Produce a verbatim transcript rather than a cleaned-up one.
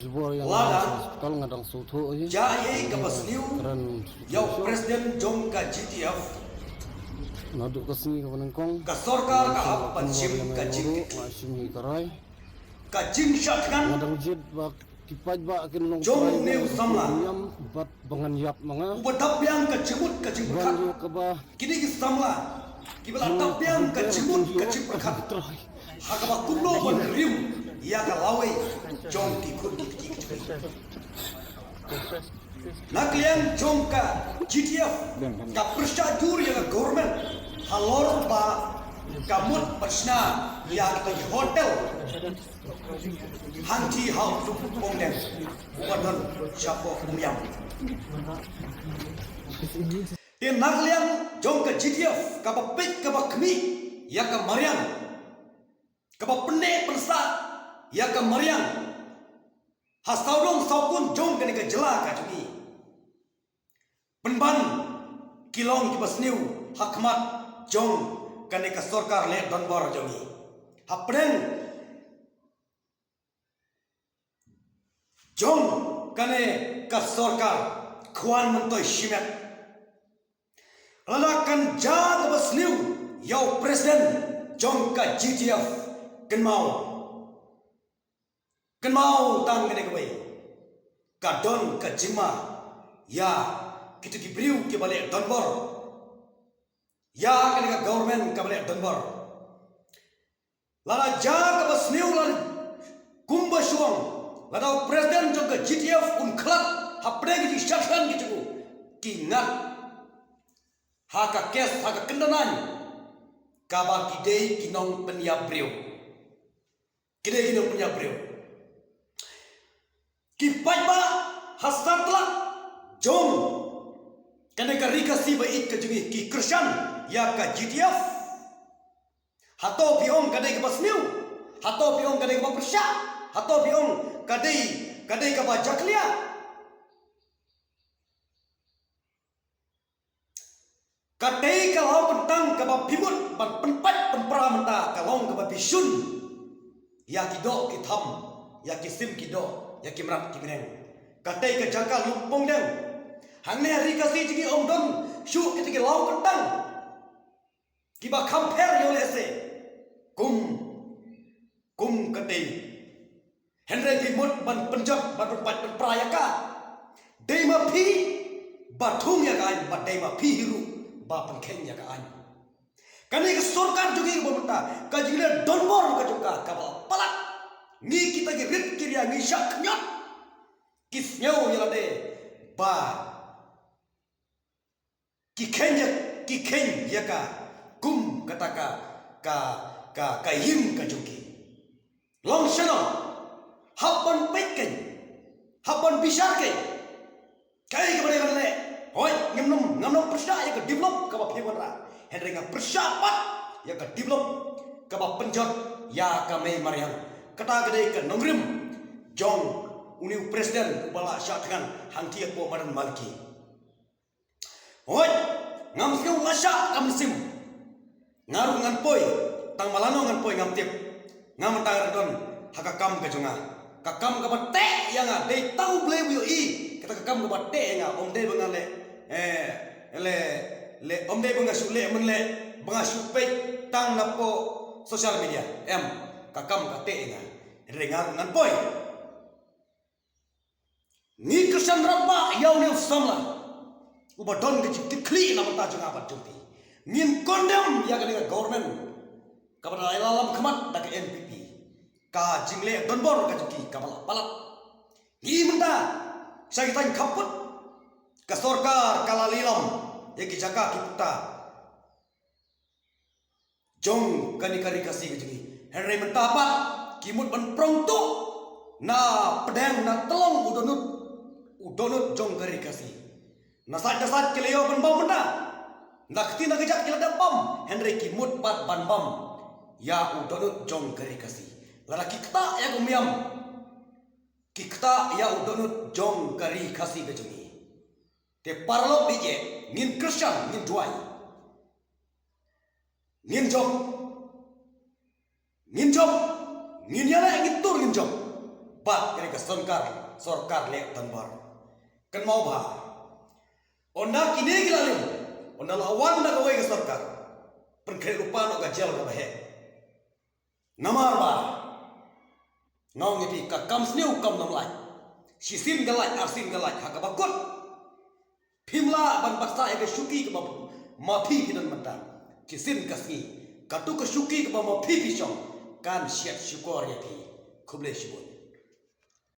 Jubor ïa nga, lada hospital nga dang sngewthuh ïa. Jia ei ei kaba sniew ïa u president jong ka G T F. Naduh ka sngi kaba nyngkong ka sorkar ka hap ban shim ka jingkitkhlieh, ka jingshah thngan. Nga dang jied ba ki paidbah kin long jong une u samla, bad ba ngan ïap ma nga. Uba dap biang ka jingmut ka jingpyrkhat. Kine ki samla kiba la dap biang ka jingmut ka jingpyrkhat ha kaba kumno ban rim ïa ka lawei jong ki khun ki kti. Na ka liang jong ka G T F ka pyrshah jur ïa ka government halor ba ka mut ban shna ïa ka hotel hangtei ha u Pongdeng uba don shapoh Umiam. Te na ka liang jong ka G T F kaba peit kaba khmih ïa ka mariang, kaba pynneh pynsah ïa ka mariang ha sawdong sawkun jong kane ka jylla ka jong ngi. Pynban ki long kiba sniew ha khmat jong kane ka sorkar leh donbor jong ngi. Hapdeng jong kane ka sorkar khwan myntoi shimet. Lada kan jia kaba sniew ïa u president jong ka G T F, kynmaw, kynmaw tang kane kawei, ka don ka jingma ïa kito ki briew kiba leh donbor ïa kane ka government kaba leh donbor. Lada jia kaba sniew lada kumba shuh, lada u president jong ka G T F un khlad hapdeng ki shah thngan ki jong u, ki ngat ha ka kes, ha ka kyndanai kaba ki dei ki nongpynïap briew. Ki dei ki nongpynïap briew. Ki paidbah ha satlak jong kane ka ri Khasi ba ïeit ka jong ngi ki kyrshan ïa ka G T F. Hato phi ong ka dei kaba sniew? Hato phi ong ka dei kaba pyrshah? Hato phi ong ka dei, ka dei kaba jakhlia? Katei ka lawkyntang kaba phi mut ban pynpait pynpra mynta ka long kaba bishun ïa ki doh ki tham, ïa ki sim ki doh, ïa ki mrad ki bneng. Katei ka jaka lum Pongdeng. Hangne ha ri Khasi jong ngi ym don shuh kitei ki lawkyntang kiba kham pher ïa u lehse kum, kum katei. Hynrei phi mut ban pynjot, ban pynpait pynpra ïa ka. Dei ma phi ba thung ïa ka aiñ, bad dei ma phi hi ruh ba pynkheiñ ïa ka aiñ. Kane ka sorkar jong ngi ba mynta ka jingleh donbor ka jong ka kaba palat. Ngi kita ki rit ki ria ngi shah khñiot. Ki sngew ïa lade ba ki kheiñ ïa, ki kheiñ ïa ka kum kata ka, ka, ka, ka ïing ka jong ki. Long shano, hap ban peit kein, hap ban bishar kein. Kaei kaba dei ban leh? Hooid, ngam nym, ngam nym pyrshah ïa ka develop kaba phi wanrah. Hynrei nga pyrshah pat ïa ka develop kaba pynjot ïa ka mei mariang. Kata ka dei ka nongrim jong une u president uba la shah thngan hangtei hapoh madan Malki. Hooid, ngam sngew lashai ka mynsiem. Nga ruh ngan poi, tang ba lano ngan poi ngam tip. Nga mynta nga don ha ka kam ka jong nga. Ka kam kaba teh ïa nga, dei tang U Blei u ïohi. Kata ka kam kaba teh ïa nga, ym dei ba nga leh, eh, leh, leh, ym dei ba nga shu leh mynleh, ba nga shu peit tang napoh social media. Em, ka kam ka teh ïa nga. Hynrei nga ruh ngan poi. Ngi kyrshan rangbah ïa une u samla uba don ka jingkitkhlieh na bynta jong nga bad jong phi. Ngin condemn ïa kane ka government kaba da la ïalam khmat da ka N P P. Ka jingleh donbor ka jong ki kaba la palat. Ngi mynta sha ki thaiñ khappud, ka sorkar ka la lilam ïa ki jaka ki puta jong kane ka ri Khasi ka jong ngi. Hynrei mynta pat ki mut ban prong tuh na pdeng na tlong u dohnud, u dohnud jong ka ri Khasi. Na sait na sait ki la ïoh ban bam mynta, na kti na kjat ki la dep bam, hynrei ki mut pat ban bam ïa u dohnud jong ka ri Khasi. Lada ki ktah ïa ka Umiam, ki ktah ïa u dohnud jong ka ri Khasi ka jong ngi. Te paralok, ïeit, ngin kyrshan, ngin duwai. Ngin jop. Ngin jop. Ngin ïaleh, ngin tur, ngin jop. bad kane ka sorkar, sorkar leh tanbar. Kynmaw ba ynda kine ki la lim, ynda la wan da kawei ka sorkar, pynkhreh lypa noh ka jel kaba heh. Namar ba nga ong ïa phi, ka kam sniew kam nym lait. Shisien ka lait, arsien ka lait, ha kaba kut phim lah ban baksa ïa ka shuki kaba ma phi phi don mynta. Shisien ka sngi, kato ka shuki kaba ma phi phi shong kan shet shukor ïa phi. Khublei shibun.